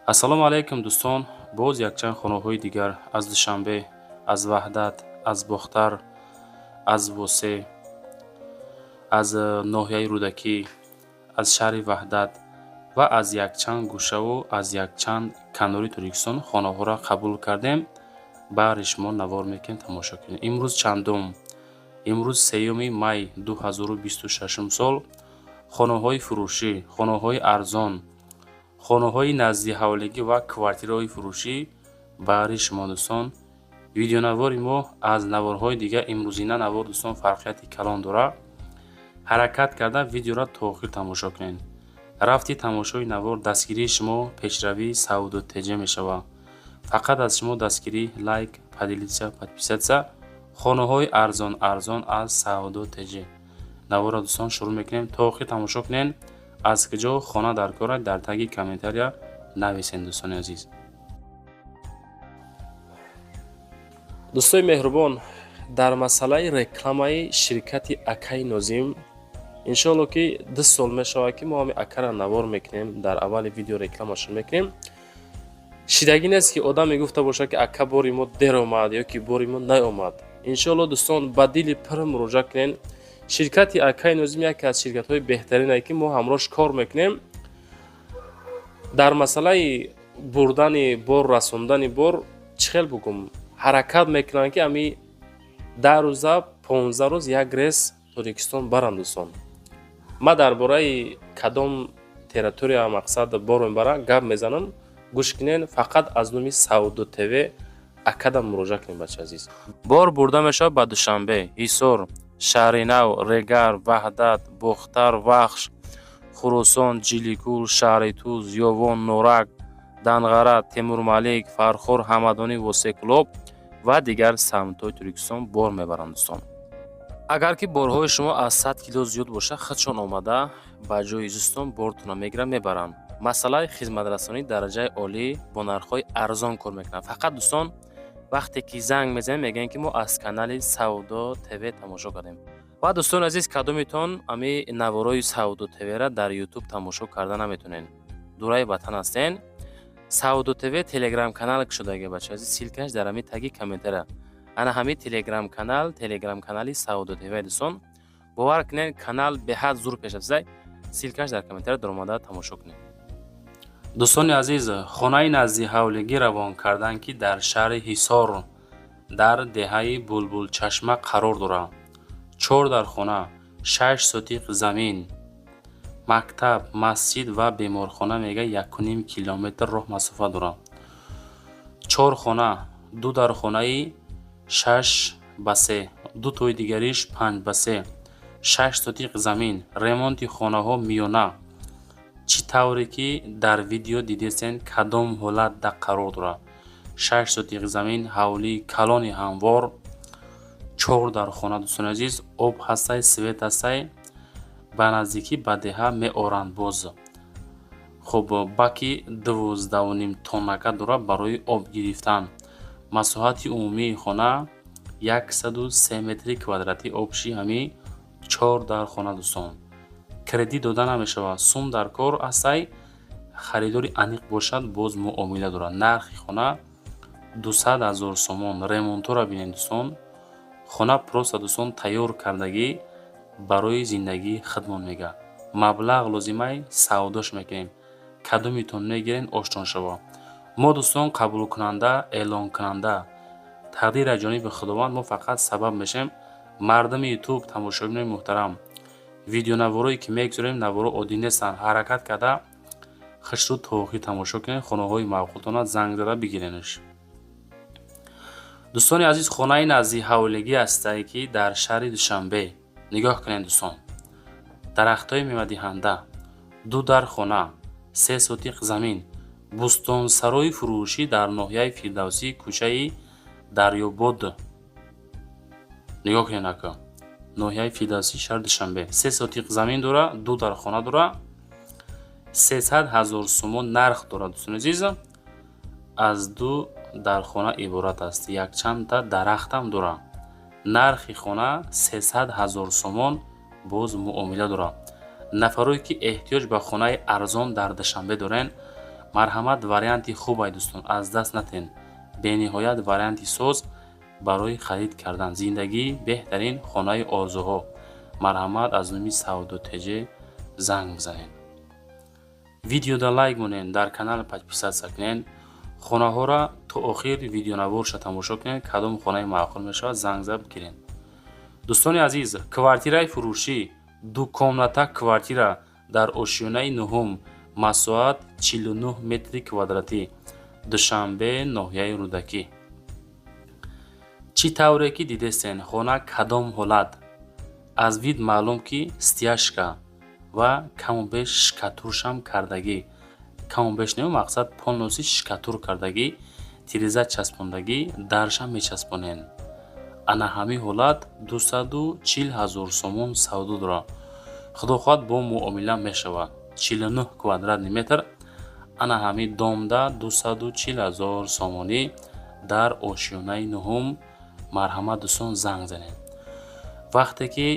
Ассалому алайкум, дӯстон! Боз якчанд хонаҳои дигар аз Душанбе, аз Ваҳдат, аз Бохтар, аз Восе, аз ноҳияи Рӯдакӣ, аз шаҳри Ваҳдат ва аз якчанд гӯшаву аз якчанд канори Тоҷикистон хонаҳоро қабул кардем. Баҳри шумо навор мекунем, тамошо кунед. Имрӯз чандум? Имрӯз 3 май 2026 сол. Хонаҳои фурӯшӣ, хонаҳои арзон, хонаҳои наздиҳавлигӣ ва квартираҳои фурӯшӣ баҳри шумо, дӯстон. Видеонавори мо аз наворҳои дигар имрӯзина навор, дӯстон, фарқияти калон дорад. Ҳаракат карда видеоро то охир тамошо кунед. Рафти тамошои навор дастгирии шумо пешравии Савдо ТЖ мешавад. Фақат аз шумо дастгирӣ: лайк, поделиться, подписаться. Хонаҳои арзон арзон аз Савдо ТЖ. Наворро, дӯстон, шурӯъ мекунем, то охир тамошо кунед. Аз куҷо хона дар кора, дар таги комментария нависед, дӯстони азиз. Дӯстои меҳрубон, дар масъалаи рекламаи ширкати акаи Нозим, иншоалло, ки 2 сол мешавад, ки мо ҳами акара навор мекунем, дар аввали видео рекламашон мекунем. Шидагӣ нест, ки одам мегуфта бошад, ки ака, бори мо дер омад ё ки бори мо наомад. Иншоалло, дӯстон, ба дили пур муроҷиат кунед. Ширкати акаи Нозим яке аз ширкатҳои беҳтарине, ки мо ҳамроҳш кор мекунем. Дар масъалаи бурдани бор, расондани бор, чӣ хел бугум, ҳаракат мекунанд, ки ами 10 рӯза, 15 рӯз як рейс Тоҷикистон баранд. Дӯстон, ман дар бораи кадом территория, мақсад, бор мебарам, гап мезанам, гӯш кунед. Фақат аз номи Савдо ТВ акадам муроҷиат кунед, бачаи азиз. Бор бурда мешавад ба Душанбе, Ҳисор, Шаҳринав, Регар, Ваҳдат, Бохтар, Вахш, Хуросон, Ҷиликул, шаҳри Туз, Ёвон, Норак, Данғара, Темурмалик, Фархор, Ҳамадонӣ, Восе, Кӯлоб ва дигар самтҳои Тоҷикистон бор мебаранд. Дӯстон, агар ки борҳои шумо аз 100 кило зиёд бошад, худшон омада ба ҷои зистон бортонро мегиранд, мебаранд. Масъалаи хизматрасонии дараҷаи олӣ, бо нархҳои арзон кор мекунанд. Фақат, дӯстон, вақте ки занг мезанем, мегӯем, ки мо аз канали Савдо ТВ тамошо кардем. Ва, дӯстони азиз, кадомитон ами наворои Савдо ТВра дар Ютуб тамошо карда наметонед, дураи ватан ҳастен, Савдо ТВ телеграм канал кушодаги, бача азиз. Ссылка ш дар ҳами таги комментария. Ана ҳами телеграм канал, телеграм канали Савдо ТВ. Дӯстон, бовар кунед, канал беҳад зур пешрафтаи. Ссылка ш дар комментария, даромада тамошо кунед. Дӯстони азиз, хонаи наздиҳавлигӣ равон карданд, ки дар шаҳри Ҳисор, дар деҳаи Булбулчашма қарор дорад. Чор дар хона, 6 сотиқ замин, мактаб, масҷид ва беморхона, мега, 1,5 километр роҳ масофа дорад. Чор хона, ду дархонаи 6 ба 3, ду тои дигариш 5 ба 3, 6 сотиқ замин, ремонти хонаҳо миёна. Чӣ тавре ки дар видео дидесен, кадом ҳолат да қарор дорад: 6 сотиқ замин, ҳавлии калони ҳамвор, чор дархона. Дӯстони азиз, об ҳастай, свет ҳастай, ба наздикӣ ба деҳа меоранд. Боз хуб, баки 12,5 тоннака дорад барои об гирифтан. Масоҳати умумии хона 103 метри квадратӣ, общий ҳами чор дархона. Дӯстон, кредит дода намешавад, сум дар кор ҳастай. Харидори аниқ бошад, боз муомила дорад. Нархи хона 200 000 сомон. Ремонтҳоро бинед, дӯстон. Хона просто, дӯстон, тайёр кардагӣ барои зиндагии худмон. Мега, маблағ лозимай, савдош мекунем. Кадомитон мегирен, оштон шава. Мо, дӯстон, қабулкунанда, эълонкунанда, тақдир аз ҷониби Худованд, мо фақат сабаб мешавем. Мардуми Ютуб, тамошобинони муҳтарам, видеонаворое ки мегузорем, наворо оддӣ нестанд. Ҳаракат карда хушрӯ то охир тамошо кунед. Хонаҳои маъқултона занг зада бигиренаш. Дӯстони азиз, хонаи наздиҳавлигӣ ҳастае, ки дар шаҳри Душанбе. Нигоҳ кунед, дӯстон: дарахтҳои мевадиҳанда, ду дар хона, 3 сотиқ замин, бӯстонсарои фурӯшӣ дар ноҳияи Фирдавсӣ, кӯчаи Дарёбод. Нигоҳ кунед, ака, ноҳияи Фирдавсӣ, шаҳри Душанбе. 3 сотиқ замин дора, ду дар хона дора, 300 000 сомон нарх дорад. Дӯстони азиз, аз ду дархона иборат аст, якчандта дарахтам дорад. Нархи хона 300 000 сомон, боз муомила дорад. Нафарое ки эҳтиёҷ ба хонаи арзон дар Душанбе дорен, Марҳамат, варианти хубай, дӯстон, аз даст натен. Бениҳоят варианти соз барои харид кардан. Зиндагии беҳтарин, хонаи орзуҳо. Марҳамат, аз номи Савдо ТЖ занг бизанед. Видеода лайк монед, дар канал подписаться кунед. Хонаҳоро то охир видеонаворша тамошо кунед, кадом хонаи маъқул мешавад, занг зад бигиред. Дӯстони азиз, квартираи фурӯшӣ, ду комната квартира дар ошёнаи нуҳум, масоҳат 49 метри квадратӣ, Душанбе, ноҳияи Рӯдакӣ. Чӣ тавре ки дидестен, хона кадом ҳолат, аз вид маълум, ки стяжка ва каму беш штукатуршам кардагӣ, каму беш не, мақсад, полностью штукатур кардагӣ, тиреза часпондагӣ, даршам мечаспонен. Ана ҳамин ҳолат 240 000 сомон савдо дорад. Худо хоҳад, бо муомила мешавад. 49 квадратный метр, ана ҳамин домда 240 000 сомонӣ дар ошёнаи нуҳум. Марҳамат, дӯстон, занг занед. Вақте ки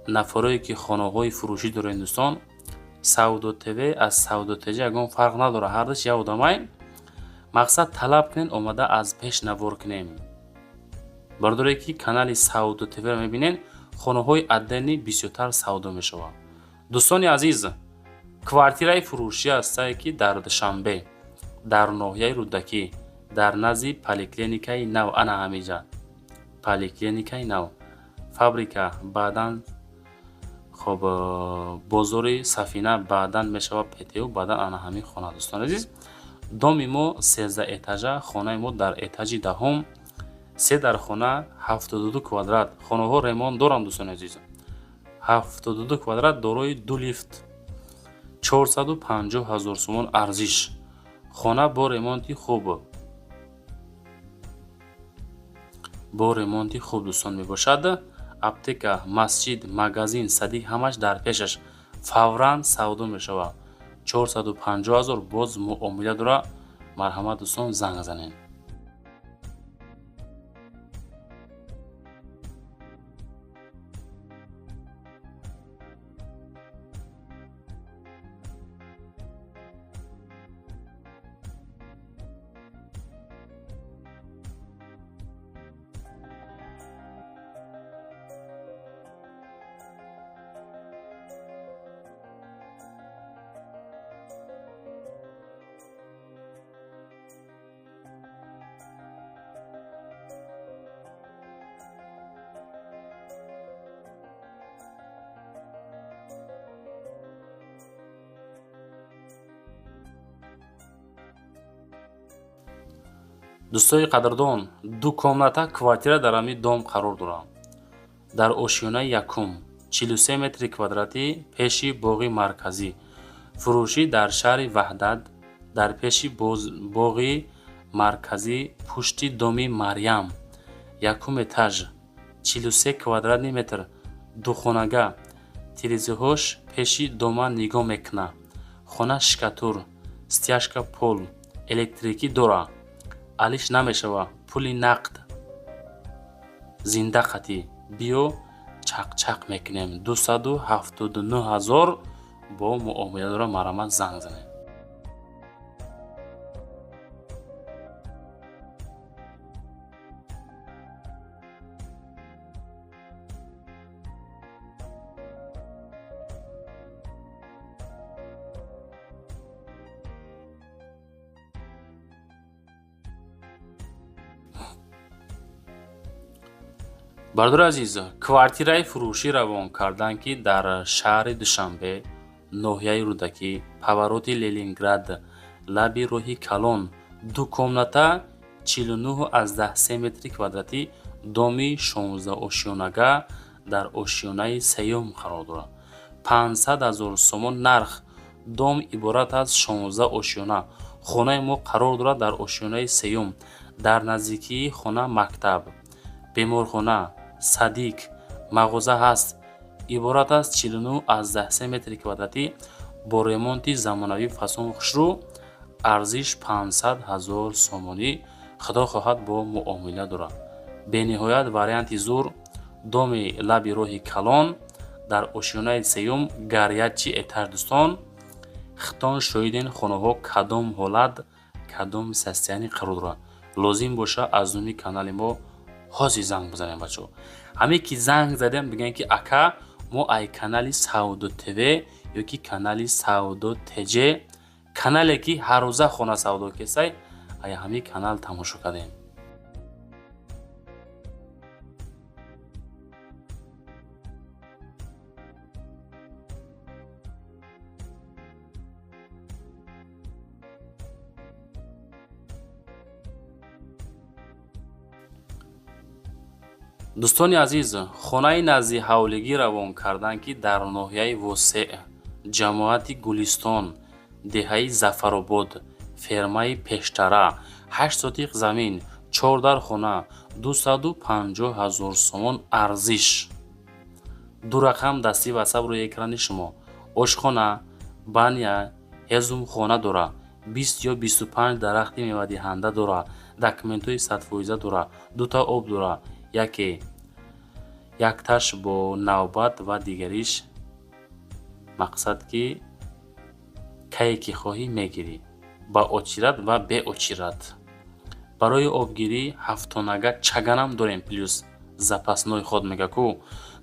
нафарое ки хонаҳои фурӯшӣ доред, дӯстон, Савдо ТВ аз Савдо ТЖ ягон фарқ надорад, ҳардуш як одамай. Мақсад, талаб кунед, омада аз пеш навор кунем. Бародаре ки канали Савдо ТВро мебинед, хонаҳои отдельный бисёртар савдо мешавад. Дӯстони азиз, квартираи фурӯшӣ ҳастае, ки дар Душанбе, дар ноҳияи Рӯдакӣ, дар назди поликлиникаи нав, ана ҳамиҷа поликлиникаи нав, фабрика, баъдан хоб бозори Сафина, баъдан мешавад ПТУ, баъдан ана ҳамин хона. Дӯстони азиз, доми мо 13 этажа, хонаи мо дар этажи 10-ум, се дар хона, 72 квадрат. Хонаҳо ремонт доранд, дӯстони азиз. 72 квадрат, дорои ду лифт, 450 000 сомон арзиш. Хона бо ремонти хуб, дӯстон, мебошад. Аптека, масҷид, магазин, садик ҳамаш дар пешаш. Фавран савдо мешавад. 450 000, боз муомила дорад. Марҳамат, дӯстон, занг занед. Дӯстои қадрдон, ду комната квартира дар ҳамин дом қарор дорад, дар ошёнаи якум, 43 метри квадратӣ, пеши боғи марказӣ. Фурӯшӣ дар шаҳри Ваҳдат, дар пеши боғи марказӣ, пушти доми Марьям, якум этаж, 43 квадратный метр, духонага. Тирезаҳош пеши дома нигоҳ мекунад. Хона штукатур, стяжка пол, электрикӣ дорад, алиш намешавад, пули нақд, зинда қатӣ. Биё, чақчақ мекунем. 279 000, бо муомила дорад. Марҳамат, занг занед. Бародари азиз, квартираи фурӯшӣ равон карданд, ки дар шаҳри Душанбе, ноҳияи Рӯдакӣ, повороти Ленинград, лаби роҳи калон, ду комната, 49,3 метри квадратӣ, доми 16 ошёнага, дар ошёнаи сеюм қарор дорад. 500 000 сомон нарх. Дом иборат аз 16 ошёна. Хонаи мо қарор дорад дар ошёнаи сеюм. Дар наздикии хона мактаб, беморхона, садик, мағоза ҳаст. Иборат аз 49,3 метри квадратӣ, бо ремонти замонавӣ, фасон, хушрӯ. Арзиш 500 000 сомонӣ, худо хоҳад, бо муомила дорад. Бениҳоят варианти зур. Доми лаби роҳи калон, дар ошёнаи сеюм, горячий этаж, дӯстон. Хитон шоҳиден, хонаҳо кадом ҳолат, кадом состояние қарор дорад. Лозим боша, аз номи канали мо ҳозир занг бизанем, бачаҳо. Ҳаме ки занг задем, бигӯем, ки ака, мо ай канали Савдо ТВ ё ки канали Савдо ТЖ, канале ки ҳаррӯза хона савдо кесай, ай ҳамин канал тамошо кардем. Дӯстони азиз, хонаи назди ҳавлигӣ равон карданд, ки дар ноҳияи Восеъ, ҷамоати Гулистон, деҳаи Зафаробод, фермаи пештара, 8 сотиқ замин, чор дар хона, 250 000 сомон арзиш. Ду рақам дасти ватсап рӯи экрани шумо. Ошхона, баня, ҳезумхона дора, 20 ё 25 дарахти мевадиҳанда дора, документҳои 100% дора, дута об дора, яке якташ бо навбат ва дигариш мақсад, ки кае ки хоҳӣ мегирӣ, ба очередь ва бе очередь. Барои обгирӣ ҳафтонага чаганам дорем, плюс запасной ход мега ку.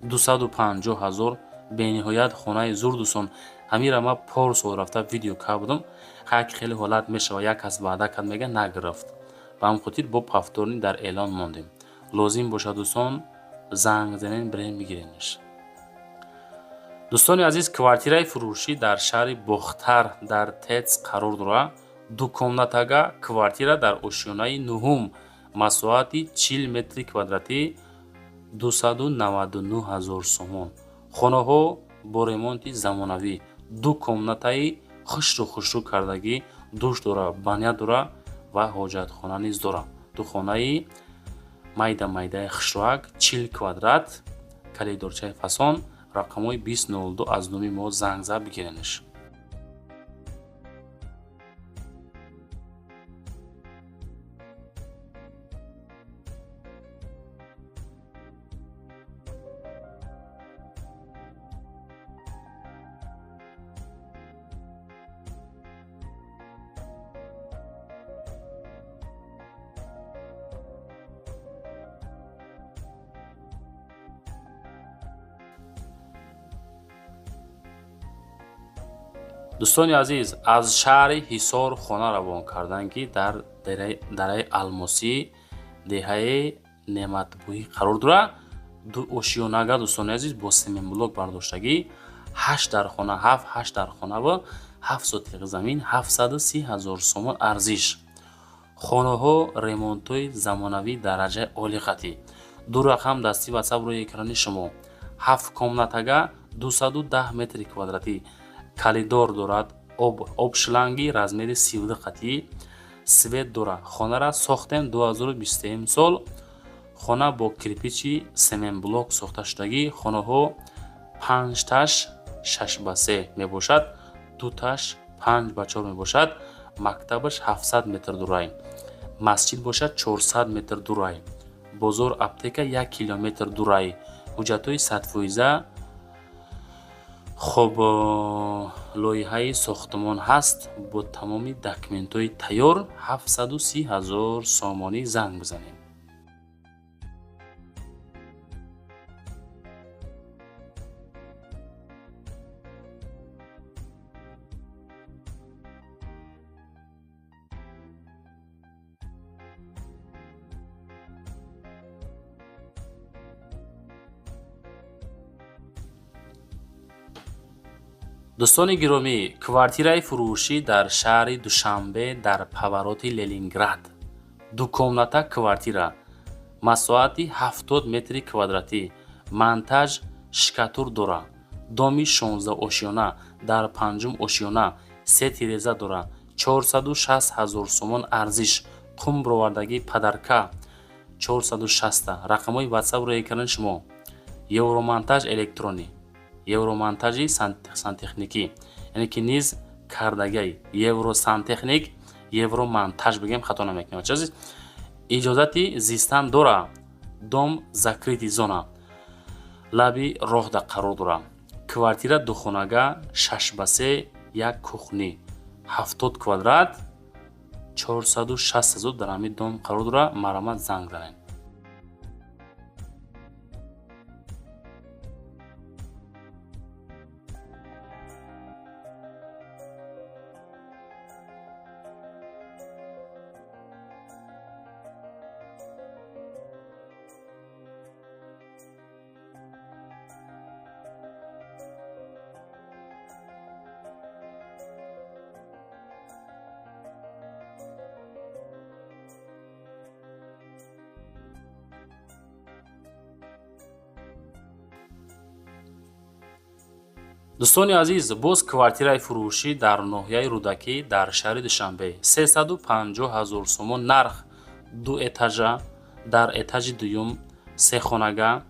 250 000, бениҳоят хонаи зур, дӯстон. Ҳамира ма пор сол рафта видео карда будам. Ҳак хеле ҳолат мешава, як кас ваъда кард, мега, нагирифт. Ба ҳамин хотир бо повторный дар эълон мондем. Лозим бошад, дӯстон, занг занен, бирем бигиренаш. Дӯстони азиз, квартираи фурӯшӣ дар шаҳри Бохтар, дар ТЭЦ қарор дорад. Дукомнатага квартира дар ошёнаи нуҳум, масоҳати 40 метри квадратӣ, 299 000 сомон. Хонаҳо бо ремонти замонавӣ, ду комнатаи хушрӯ хушрӯ кардагӣ, душ дора, баня дора ва ҳоҷатхона низ дора. Ду хонаи майда майдаи хушрӯак, 40 квадрат, калидорчаи фасон. Рақамҳои 2002, аз номи мо занг зад, бигиренаш. Дӯстони азиз, аз шаҳри Ҳисор хона равон карданд, ки дар дараи Алмосӣ, деҳаи Неъматбӯӣ қарор дорад. Ду ошёнага, дӯстони азиз, бо семенблок бардоштагӣ, ҳашт дар хона, ҳафт ҳашт дар хонаву 7 сотиқ замин, 730 000 сомон арзиш. Хонаҳо ремонтҳои замонавии дараҷаи олиқатӣ. Ду рақам дасти ватсап рӯи экрани шумо. Ҳафт комнатага, 210 метри квадратӣ, калидор дорад, об шланги размери 32 қатӣ, свет дорад. Хонара сохтем 2023 сол. Хона бо кирпичи семенблок сохта шудагӣ. Хонаҳо панҷташ 6 ба 3 мебошад, дуташ 5 ба 4 мебошад. Мактабаш 700 метр дурай, масҷид бошад 400 метр дурай, бозор, аптека 1 километр дурай. Ҳуҷҷатҳои 100%. Хоб, лоиҳаи сохтмон ҳаст бо тамоми документҳои тайёр. 730 000 сомонӣ, занг бизанем. Дӯстони гиромӣ, квартираи фурӯшӣ дар шаҳри Душанбе, дар повороти Ленинград, дукомната квартира, масоҳати 70 метри квадратӣ, монтаж штукатур дора, доми 16 ошёна, дар панҷум ошёна, се тиреза дора, 460 000 сомон арзиш. Қум бировардагӣ, подарка 460. Рақамҳои ватсап рӯи экрани шумо. Евромонтаж электронӣ, евромонтажи сантехникӣ, яъне ки низ кардагай евросантехник, евромонтаж бигем, хато намекунем. Бачаазиз, иҷозати зистан дора. Дом закрытый зона, лаби роҳда қарор дора. Квартира духонага 6 ба 3. Як кухни, 70 квадрат, 460 000 дар ҳамин дом қарор дорад. Марҳамат, занг занед. Дӯстони азиз, боз квартираи фурӯшӣ дар ноҳияи Рӯдакӣ, дар шаҳри Душанбе, 350 000 сомон нарх, ду этажа, дар этажи дуюм, сехонага.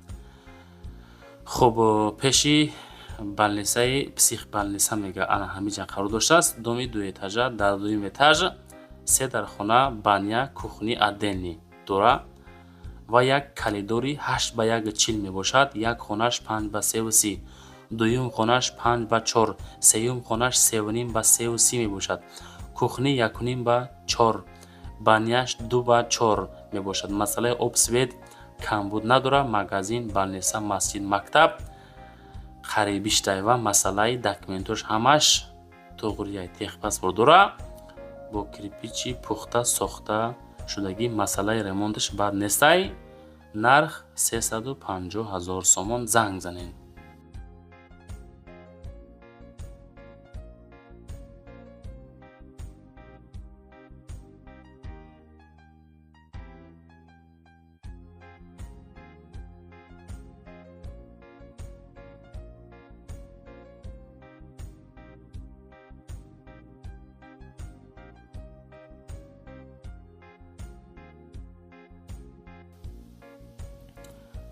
Хуб, пеши больницаи психбольница мега, ана ҳамиҷа қарор доштааст. Доми дуэтажа, дар дуюм этаж, се дархона, баня, кухни отдельный дора ва як коридори 8 ба 1,40 мебошад. Як хонаш 5 ба 3,30, дуюм хонаш 5 ба 4, сеюм хонаш 3,5 ба 3,30 мебошад. Кухни 1,5 ба 4, баняш 2 ба 4 мебошад. Масъалаи об, свет камбуд надорад. Магазин, больница, масҷид, мактаб қарибиштай ва масъалаи документош ҳамаш туғрияй, техпаспорт дора, бо кирпичи пухта сохта шудагӣ, масъалаи ремонташ бад нестай. Нарх 350 000 сомон, занг занед.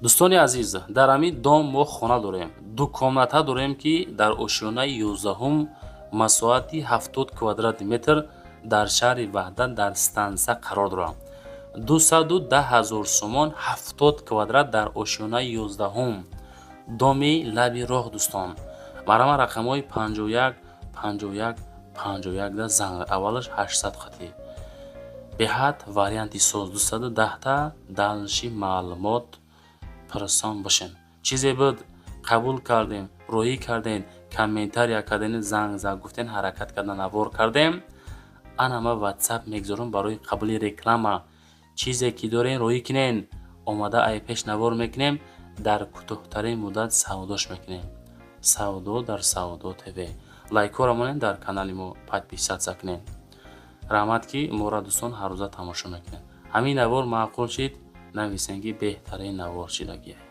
Дӯстони азиз, дар ҳамин дом мо хона дорем, ду комната дорем, ки дар ошёнаи 11-ум, масоҳати 70 квадрати метр, дар шаҳри Ваҳдат, дар станса қарор дорад. 210 000 сомон, 70 квадрат, дар ошёнаи 11-ум, доми лаби роҳ. Дӯстон, марҳамат, рақамҳои 51 51 51 да занг, аввалаш 800 хатӣ. Беҳад варианти соз, 210-та. Дальше маълумот пурсон бошем. Чизе буд, қабул кардем, роҳӣ кардем, комментария кардем, занг зад гуфтем, ҳаракат карда навор кардем. Ана ма ватсап мегузорам барои қабули реклама. Чизе ки дорем, роҳӣ кинен, омада ай пеш навор мекунем, дар кӯтоҳтарин муддат савдош мекунем. Савдо дар Савдо ТВ. Лайкҳоро монед, дар канали мо подписаться кунед. Раҳмат, ки моро, дӯстон, ҳаррӯза тамошо мекунед. Ҳамин навор маъқул шид, нависем, ки беҳтарин навор шидагиай.